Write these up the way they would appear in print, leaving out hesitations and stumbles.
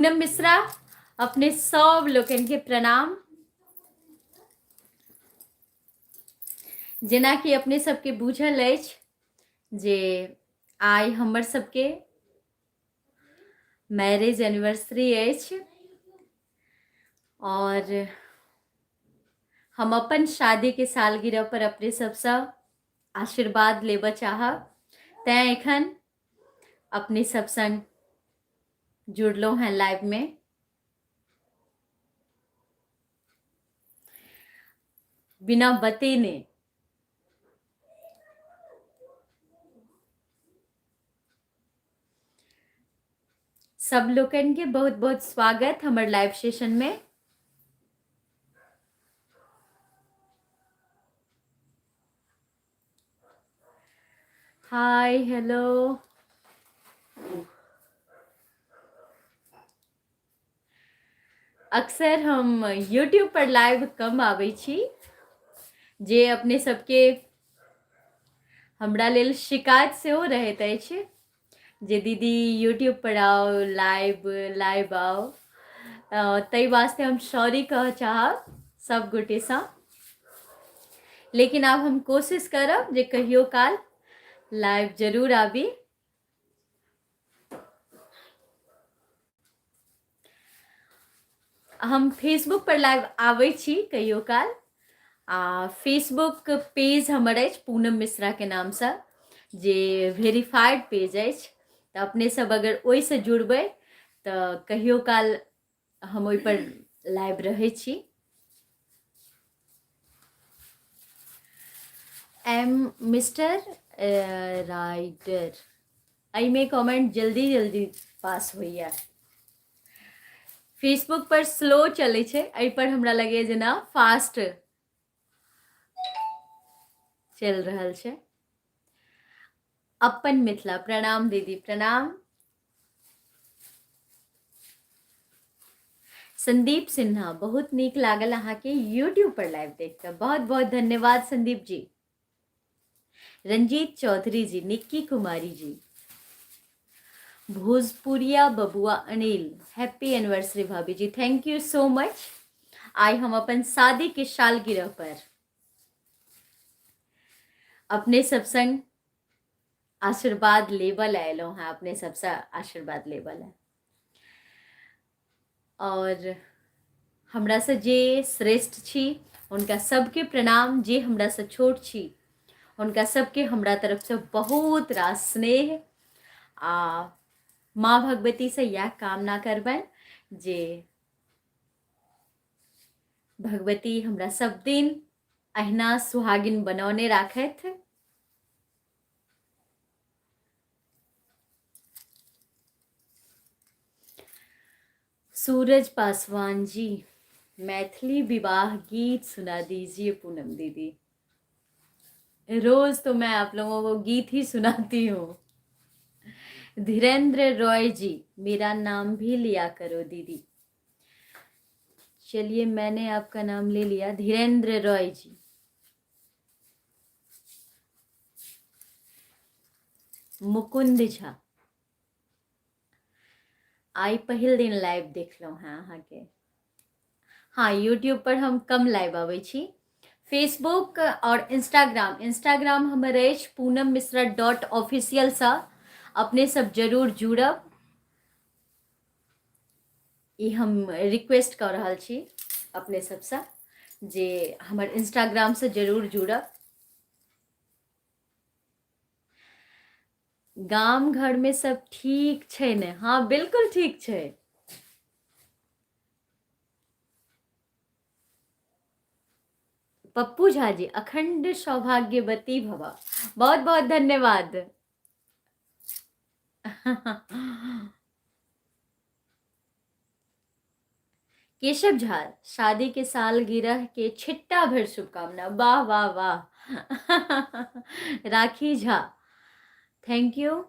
पूनम मिश्रा अपने सब लोकनि के प्रणाम। जेना कि अपने सबके बुझल अछि जे आइ हमर सबके मैरिज एनिवर्सरी अछि और हम अपन शादी के सालगिरह पर अपने सबसँ आशीर्वाद लेबऽ चाहब, तैं एखन अपने सब संग जुड़लहुँ हैं लाइव में। बिना बतेने सब लोकनि के बहुत बहुत स्वागत हमर लाइव सेशन में। हाय हेलो, अक्सर हम यूट्यूब पर लाइव कम आबै छी, जे अपने सबके हमरा लेल शिकायत सेहो रहैत अछि जे दीदी यूट्यूब पर आउ, लाइव लाइव आउ। ताहि वास्ते हम सॉरी कहऽ चाहब सब गोटेसँ, लेकिन आब हम कोशिश करब जे कहियो काल लाइव जरूर आबी। हम फेसबुक पर लाइव आबै छी कहियो काल, आ फेसबुक पेज हमर अछि पूनम मिश्राके नामसँ, जे वेरीफाइड पेज अछि, तऽ अपने सब अगर ओहिसँ जुड़बै तऽ कहियो काल हम ओहिपर लाइव रहै छी। एम मिस्टर राइडर, एहिमे कमेंट जल्दी जल्दी पास होइए। फेसबुक पर स्लो चलै छै, एहि पर हमरा लगैए जेना फास्ट चलि रहल छै। अपन मिथिला प्रणाम दीदी, प्रणाम। संदीप सिन्हा, बहुत नीक लागल अहाँके यूट्यूब पर लाइव देख कऽ, बहुत बहुत धन्यवाद संदीप जी। रंजीत चौधरी जी, निक्की कुमारी जी, भोजपुरिया बबुआ अनिल, हैप्पी एनिवर्सरी भाभी जी, thank you so much. आइ हम अपन शादी के सालगिरह पर अपने सब संग आशीर्वाद लेबऽ लए अयलहुँ हेँ, अपने सबसँ आशीर्वाद लेबऽ लए। और हमरासँ जे श्रेष्ठ छी हुनका सबके प्रणाम, जे हमरासँ छोट छी हुनका सबके हमरा तरफसँ बहुत रास स्नेह, आ माँ भगवतीसँ इएह कामना करबनि जे भगवती हमरा सब दिन अहिना सुहागिन बनौने राखथि। सूरज पासवान जी, मैथिली विवाह गीत सुना दीजिए पूनम दीदी। रोज तो मैं आप लोगों को गीत ही सुनाती हूँ। धीरेन्द्र रॉय जी, मेरा नाम भी लिया करो दीदी। चलिए मैंने आपका नाम ले लिया, धीरेन्द्र रॉय जी। मुकुंद झा, आइ पहिल दिन लाइव देखलहुँ हेँ अहाँके। हाँ, यूट्यूब पर हम कम लाइव अबै छी। फेसबुक और इंस्टाग्राम, इंस्टाग्राम हमर अछि पूनम मिश्रा डॉट ऑफिशियलसँ अपने सब जरूर जुड़ब, ई हम रिक्वेस्ट कऽ रहल छी अपने सबसँ जे हमर इंस्टाग्रामसँ जरूर जुड़ब। गाम घरमे सब ठीक छै ने? हाँ बिल्कुल ठीक छै। पप्पू झा जी, अखंड सौभाग्यवती भव, बहुत बहुत धन्यवाद। केशव झा, शादी के सालगिरह के छिट्टा भर शुभकामना, वाह वाह वाह। राखी Jha, thank you.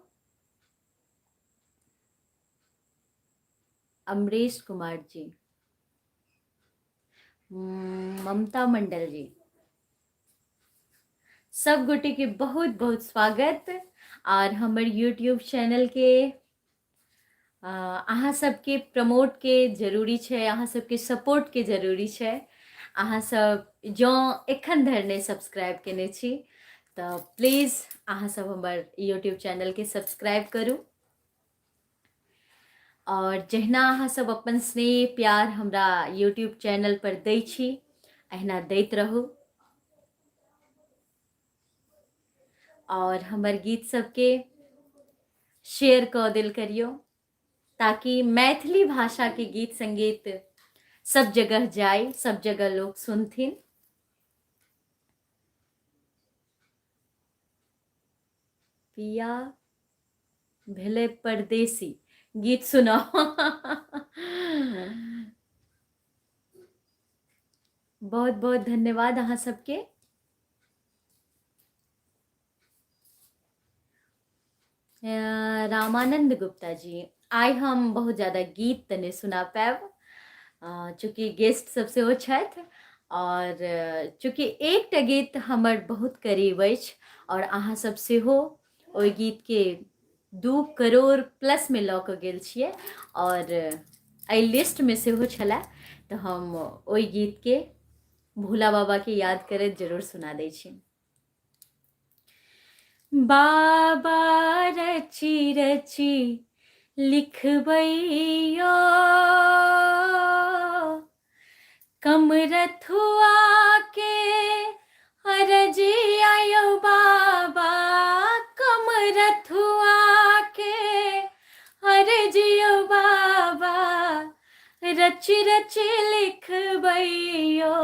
Amrish Kumar ji, Mamta Mandal ji, सब गोटे के बहुत बहुत स्वागत। और हमर यूट्यूब चैनल के अहाँ सबके प्रमोटके जरूरी छै, अहाँ सबके सपोर्टके जरूरी छै। अहाँ सब जँ एखन धरि नहि सब्सक्राइब केने छी तऽ प्लीज अहाँ सब हमर यूट्यूब चैनलके सब्सक्राइब करू। आओर जहिना अहाँ सब अपन स्नेह प्यार हमरा यूट्यूब चैनल पर दै छी, अहिना दैत रहू। आओर हमर गीत सबके शेयर कऽ देल करियौ, ताकि मैथिली भाषाके गीत सङ्गीत सब जगह जाय, सब जगह लोक सुनथिन। पिया भेलै परदेसी गीत सुनाउ। बहुत बहुत धन्यवाद अहाँ सबके। रामानंद गुप्ता जी, आइ हम बहुत ज़्यादा गीत तऽ नहि सुना पायब, चूँकि गेस्ट सब सेहो छथि और चूँकि एकटा गीत हमर बहुत करीब अछि और अहाँ सब सेहो ओहि गीतके 2 करोड़ प्लसमे लऽ कऽ गेल छियै और एहि लिस्टमे सेहो छलए, तऽ हम ओहि गीतके भोला बाबाके याद करैत जरूर सुना दै छी। बाबा रची रची लिखबैयो कमरथुआ के अरजी आयो बाबा, कमरथुआ के अरजियो बाबा, रच रच लिखबैयो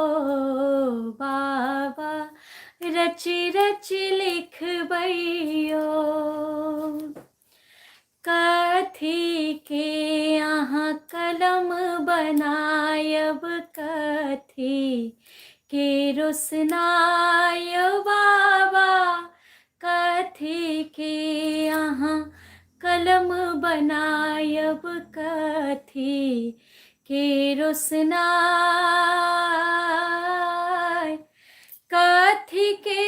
बाबा, रच रच लिखबैयो। कथी के अहाँ कलम बनायब, कथी के रोशनाय बाबा, कथी के अहाँ कलम बनायब, कथी के रोशनाय, कथी के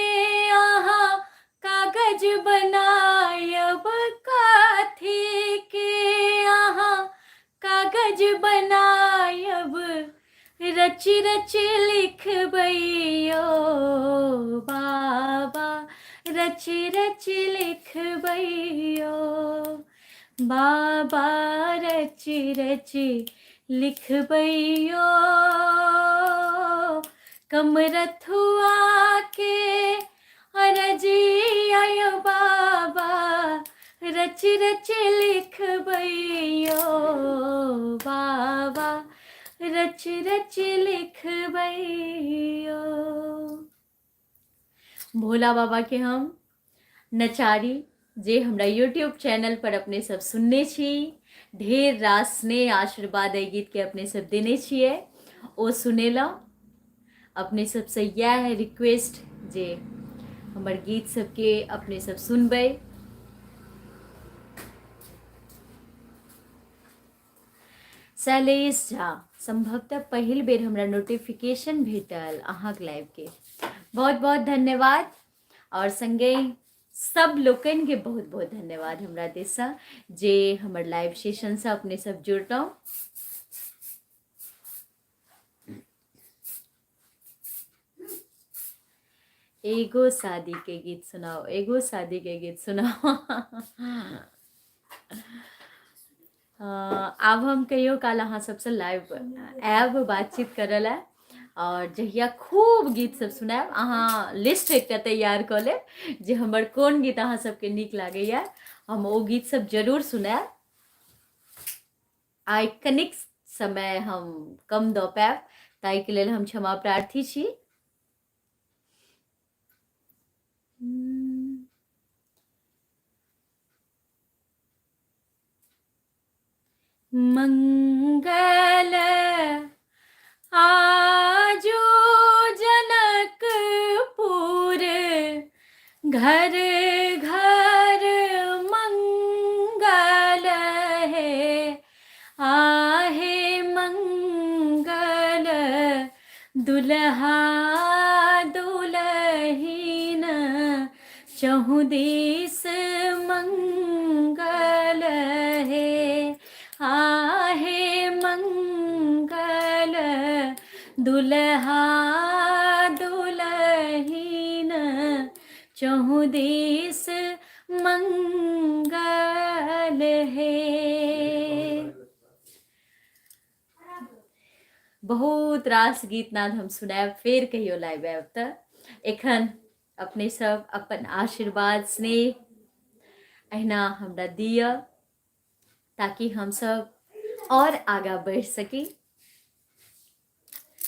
अहाँ कागज बनायब, कथी के अहाँ कागज बनायब, रच रच लिखबैयो बाबा, रच रच लिखबैयो बाबा, रच रच लिखबैयो। कमरथुआ के अरजी आयो बाबा, रच रच लिखबैयो बाबा, रच रच लिखबैयो। भोला बाबा के हम नचारी जे हमरा यूट्यूब चैनल पर अपने सब सुनने छी, ढेर रास स्नेह आशीर्वाद एहि गीत के अपने सब देने छियै, ओ सुनेलहुँ। अपने सबसँ इएह रिक्वेस्ट जे हमर गीत सबके अपने सब सुनबै। शैलेश झा, संभवतः पहिल बेर हमरा नोटिफिकेशन भेटल अहाँके लाइवके, बहुत बहुत धन्यवाद। और संगे सब लोकनिके बहुत बहुत धन्यवाद हमरा दिससँ जे हमर लाइव सेशनसँ अपने सब जुड़लहुँ। एगो शादी के गीत सुनाओ, एगो शादी के गीत सुनाओ। आब हम कहियो काल अहाँ सबसँ लाइव आयब बातचीत करऽ लए, और जहिया खूब गीत सब सुनायब, अहाँ लिस्ट एकटा तैयार कऽ लेब जे हमर कोन गीत अहाँ सबके नीक लागैया, हम ओ गीत सब जरूर सुनायब। आइ कनिक समय हम कम दऽ पायब, ताहिके लेल हम क्षमा प्रार्थी छी। मंगल आजो जनकपुर, घर घर मंगल है, आहे मंगल दुल्हा दुलहीन, चहुदिस मंगल है, दुल्हा दुलहिन चहुँ दिस मंगल हे। बहुत रास गीतनाद हम सुनायब, फेर कहियो लाइव आयब। तऽ एखन अपने सब अपन आशीर्वाद स्नेह अहिना हमरा दिअ ताकि हमसब और आगाँ बढ़ि सकी।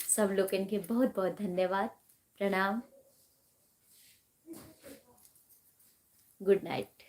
सब लोकनिके बहुत बहुत धन्यवाद, प्रणाम, गुड नाइट।